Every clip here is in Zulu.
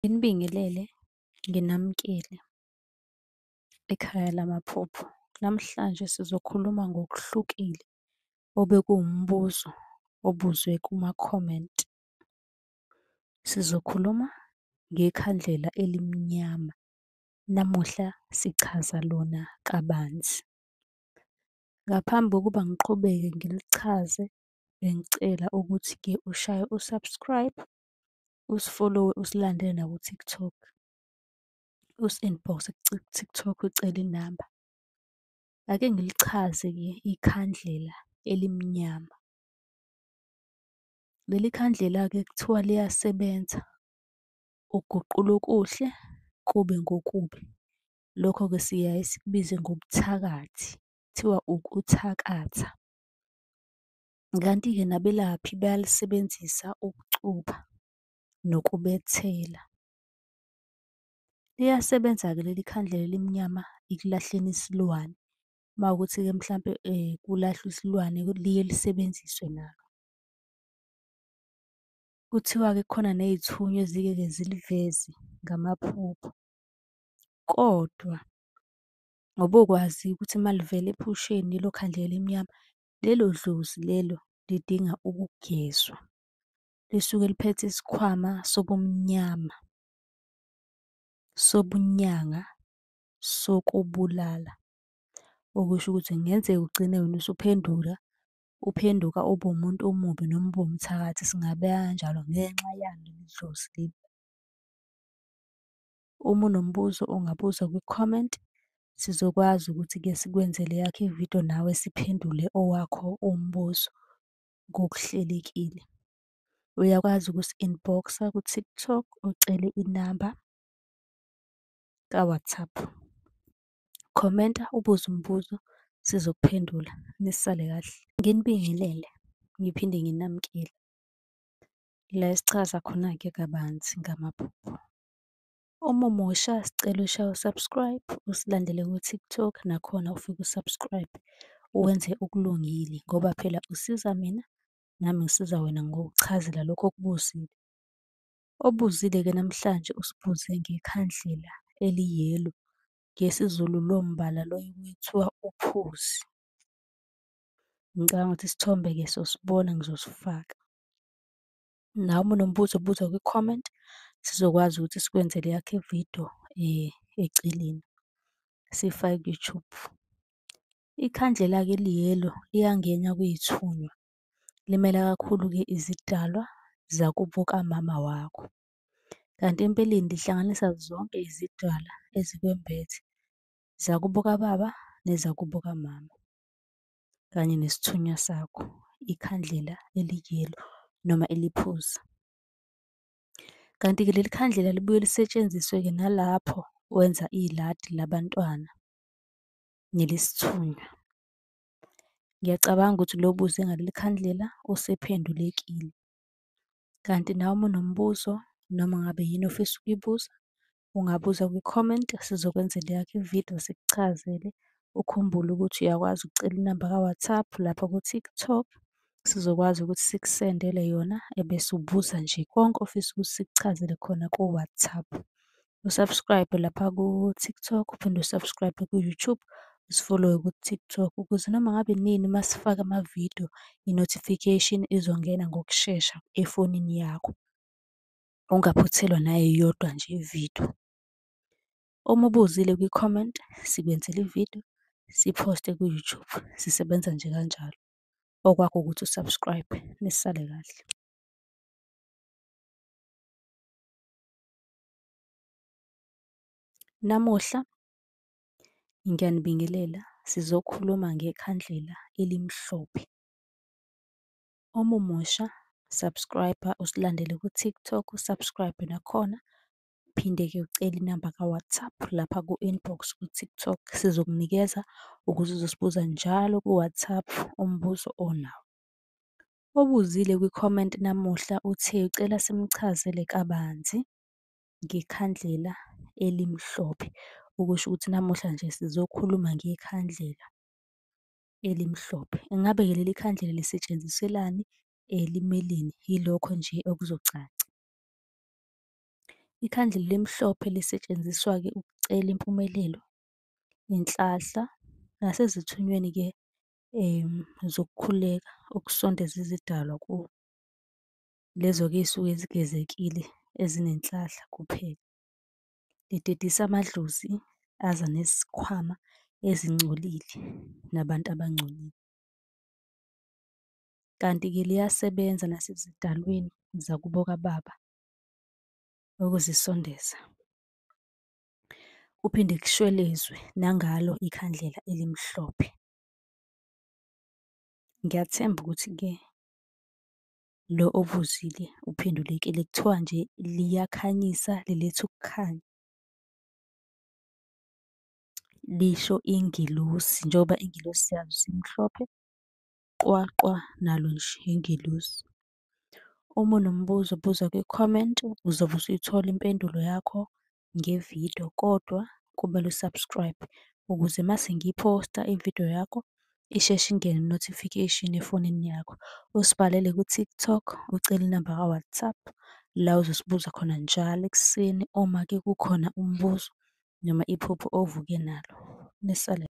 Nginibingelele, nginamukele ekhaya lamaphupho. Namhlanje sizokhuluma ngokuhlukile obekuwumbuzo obuzwe kuma-comment. Sizokhuluma ngekhandlela elimnyama, namuhla sichaza lona kabanzi. Ngaphambi kokuba ngiqhubeke ngilichaze, bengicela ukuthi-ke ushaye u-subscribe, usifolowe, usilandele naku-TikTok, usi-inbox-e ku-TikTok ucele inamba. Ake ngilichaze-ke ikhandlela elimnyama. Leli khandlela-ke kuthiwa liyasebenza ukuguqula okuhle kube ngokubi. Lokho-ke siyaye sikubize ngobuthakathi, kuthiwa ukuthakatha. Kanti-ke nabelaphi bayalisebenzisa ukucuba nokubethela. Liyasebenza-ke leli khandlela elimnyama ekulahleni isilwane, uma kuwukuthi-ke mhlampe kulahlwa isilwane liye lisebenziswe nalo. Kuthiwa-ke kukhona ney'thunywa ezike-ke ziliveze ngamaphupho, kodwa ubokwazi ukuthi uma livela ephusheni lelo khandlela elimnyama, lelo dlozi lelo lidinga ukugezwa. Lisuke liphethe isikhwama sobumnyama, sobunyanga, sokubulala. Okusho ukuthi kungenzeka ugcine wena usuphenduka, uphenduka ube umuntu omubi noma ube umthakathi, singabeka kanjalo ngenxa yalo leli dlozi leli. Uma unombuzo ungabuza kwi-comment, sizokwazi ukuthi-ke sikwenzele eyakho ividiyo nawe siphendule owakho umbuzo ngokuhlelekile. Uyakwazi ukusi-inbox-a ku-TikTok ucele inamba ka-WhatsApp. Khomenta ubuze umbuzo sizokuphendula, nisale kahle. Nginibingelele, ngiphinde nginamukele la esichaza khona-ke kabanzi ngamaphupho. Uma umusha sicela ushaye u-subscribe, usilandele ku-TikTok nakhona ufike u-subscribe, wenze okulungile ngoba phela usiza mina, nami ngisiza wena ngokukuchazela lokho okubuzile. Obuzile-ke namhlanje usibuze ngekhandlela eli-yellow, ngesiZulu lowo mbala loyo kuthiwa uphuzi. Ngicabanga ukuthi isithombe-ke sosibona ngizosifaka. Nawe uma unombuzo buza kwi-comment, sizokwazi ukuthi sikwenzele eyakho ividiyo eceleni, siyifake ku-YouTube. Ikhandlela-ke eli-yellow liyangena kwiy'thunywa, limela kakhulu-ke izidalwa zakubo kamama wakho. Kanti empeleni lihlanganisa zonke izidalwa ezikwembethe, zakubo kababa nezakubo kamama, kanye nesithunywa sakho, ikhandlela eli-yellow noma eliphuzi. Kanti-ke leli khandlela libuye lisetshenziswe-ke nalapho wenza iladi labantwana nelesithunywa. Ngiyacabanga ukuthi lo obuze ngaleli khandlela usephendulekile. Kanti nawe uma unombuzo noma ngabe yini ofisa ukuyibuza, ungabuza kwi-comment sizokwenzela eyakho ividiyo sikuchazele. Ukhumbule ukuthi uyakwazi ukucela inamba ka-WhatsApp lapha ku-TikTok, sizokwazi ukuthi sikusendele yona ebese ubuza nje konke ofisa ukuthi sikuchazele khona ku-WhatsApp. U-subscribe lapha ku-TikTok, uphinde u-subscribe ku-YouTube, usifolowe ku-TikTok ukuze noma ngabe inini uma sifaka amavidiyo, i-notification izongena ngokushesha efonini yakho, ungaphuthelwa nayeyodwa nje ividiyo. Uma ubuzile kwi-comment, sikwenzela ividiyo, siyiphoste ku-YouTube, sisebenza nje kanjalo. Okwakho ukuthi u-subscribe, nisale kahle. Namuhla ngiyanibingelela, sizokhuluma ngekhandlela elimhlophe. Uma umusha, subscribe-a, usilandele ku-TikTok, u-subscribe nakhona. Uphinde-ke ucele inamba ka-WhatsApp lapha ku-inbox ku-TikTok, sizokunikeza ukuze uzosibuza njalo ku-WhatsApp umbuzo onawo. Obuzile kwi-comment namuhla uthe ucela simchazele kabanzi ngekhandlela elimhlophe, okusho ukuthi namuhla nje sizokhuluma ngekhandlela elimhlophe. Ingabe-ke leli khandlela lisetshenziselwani, limeleni? Yilokho nje okuzocaca. Ikhandlela elimhlophe lisetshenziswa-ke ukucela impumelelo, inhlahla, nasezithunyweni-ke zokukhuleka ukusondeza izidalwa kuwe. Lezo-ke ey'suke zigezekile ezinenhlahla kuphela. Lidedisa amadlozi aza nezikhwama ezingcolile nabantu abangcolile. Kanti-ke liyasebenza nasezidalweni zakubo kababa ukuzisondeza. Kuphinde kushwelezwe nangalo ikhandlela elimhlophe. Ngiyathemba ukuthi-ke lo obuzile uphendulekile. Kuthiwa nje liyakhanyisa, liletha ukukhanya. Lisho ingelosi, njengoba ingelosi siyazi ukuthi imhlophe qwa qwa, nalo nje ingelosi. Uma unombuzo buza kwi-comment, uzobe usuyithola impendulo yakho ngevidiyo, kodwa kumele u-subscribe ukuze uma sengiphosta ividiyo yakho isheshe ingene i-notification efonini yakho. Usibhalele ku-TikTok, ucele inamba ka-WhatsApp, la uzosibuza khona njalo ekuseni uma-ke kukhona umbuzo noma iphupho ovuke nalo. Nisale.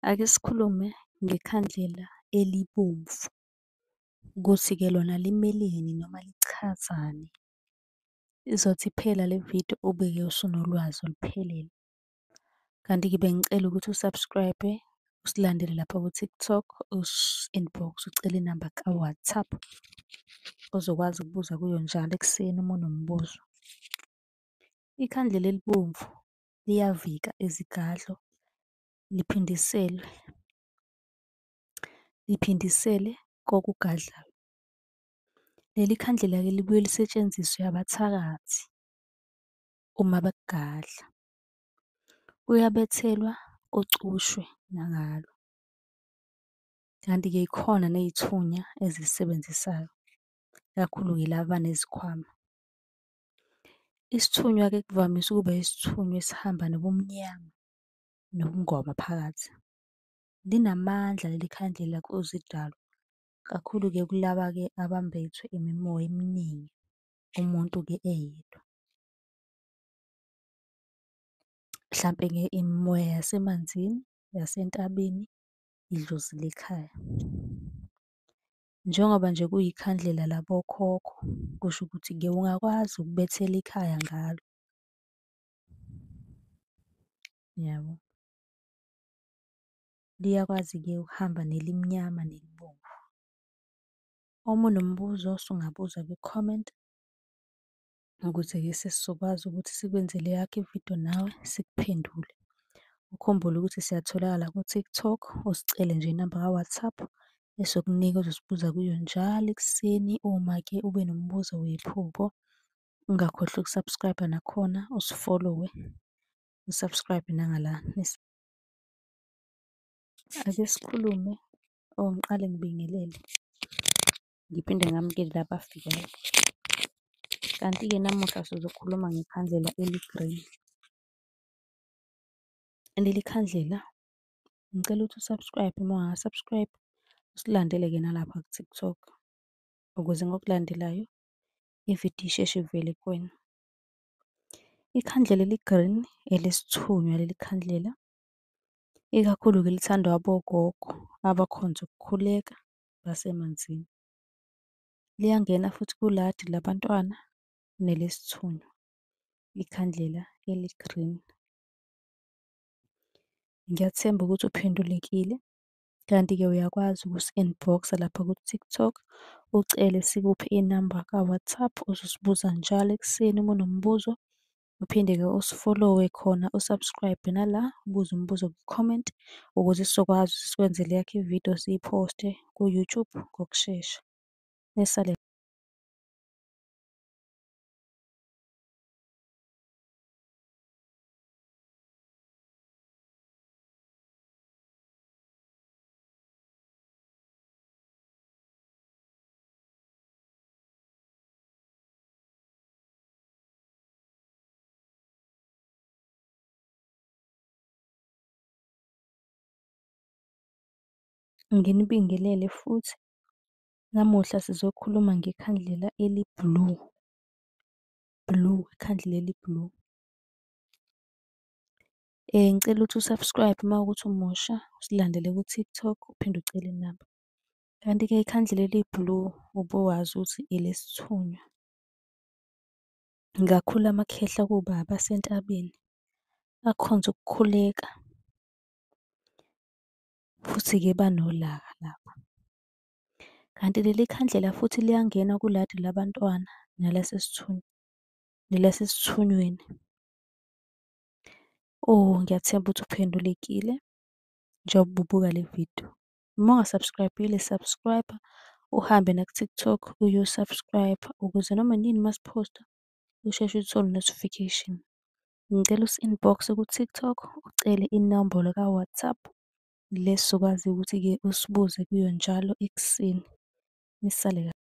Ake sikhulume ngekhandlela elibomvu, ukuthi-ke lona limeleni noma lichazani. Izothi iphela le vidiyo ube-ke usunolwazi oluphelele. Kanti-ke bengicela ukuthi u-subscribe-e, usilandele lapha ku-TikTok, usi-inbox ucele inamba ka-WhatsApp ozokwazi ukubuza kuyo njalo ekuseni uma unombuzo. Ikhandlela elibomvu liyavika izigadlo, liphindiselwe, liphindisele kokugadlayo. Leli khandlela-ke libuye lisetshenziswe abathakathi uma bekugadla. Kuyabethelwa kucushwe nangalo. Kanti-ke yikhona ney'thunya ezilisebenzisayo, ikakhulu-ke laba abanezikhwama. Isithunywa-ke kuvamise ukuba isithunywa esihamba nobumnyama nobungoma phakathi. Linamandla leli khandlela kuzidalwa, kakhulu-ke kulaba-ke abambethwe imimoya eminingi, umuntu-ke eyedwa. Mhlampe-ke imimoya yasemanzini, yasentabeni, idlozi lekhaya. Njengoba nje kuyikhandlela labokhokho, kusho ukuthi-ke ungakwazi ukubethela ikhaya ngalo. Yabo. Liyakwazi-ke ukuhamba nelimnyama nelibomvu. Uma unombuzo usungabuza kwi-comment, ukuze-ke sesizokwazi ukuthi sikwenzele eyakho ividiyo nawe sikuphendule. Ukhumbule ukuthi siyatholakala ku-TikTok, usicele nje inamba ka-WhatsApp esokunika ozosibuza kuyo njalo ekuseni uma-ke ube nombuzo wephupho. Ungakhohlwa uku-subscribe nakhona, usifolowe, u-subscribe nangala. Ake sikhulume or ngiqale ngibingelele, ngiphinde ngamukele laba abafikayo. Kanti-ke namuhla sizokhuluma ngekhandlela eli-green. Leli khandlela, ngicela ukuthi u-subscribe uma ungaka-subscribe, usilandele-ke nalapha ku-TikTok, ukuze ngokulandelayo ividiyo isheshe ivele kuwena. Ikhandlela eli-green elesithunywa leli khandlela, ikakhulu-ke lithandwa abogogo abakhonze ukukhuleka basemanzini. Liyangena futhi kuladi labantwana nelesithunywa, ikhandlela eli-green. Ngiyathemba ukuthi uphendulekile, kanti-ke uyakwazi ukusi-inbox-a lapha ku-TikTok, ucele sikuphe inamba ka-WhatsApp ozosibuza njalo ekuseni uma unombuzo. Uphinde-ke usifolowe khona, u-subscribe nala, ubuze umbuzo kwi-comment ukuze sizokwazi ukuthi sikwenzele eyakho ividiyo siyiphoste ku-YouTube ngokushesha. Nisale. Nginibingelele futhi, Namuhla sizokhuluma ngekhandlela eli-blue, blue, ikhandlela eli-blue. Ngicela ukuthi u-subscribe uma kuwukuthi umusha, usilandele ku-TikTok, uphinde ucele inamba. Kanti-ke ikhandlela eli-blue ubowazi ukuthi elesithunywa. Ngakhula amakhehla kuwobaba asentabeni, akhonze ukukhuleka, futhi-ke banolaka laba. Kanti leli khandlela futhi liyangena kuladi labantwana nelasesithunyweni. Oh, ngiyathemba ukuthi uphendulekile njengoba ubuka le vidiyo. Uma unga-subscribe-ile, subscribe-a, uhambe naku-TikTok uyo-subscribe-a ukuze noma inini uma siphosta usheshe uthole i-notification. Ngicela usi-inbox-e ku-TikTok, ucele inombolo ka-WhatsApp, le esizokwazi ukuthi-ke usibuze kuyo njalo ekuseni. Nisale kahle.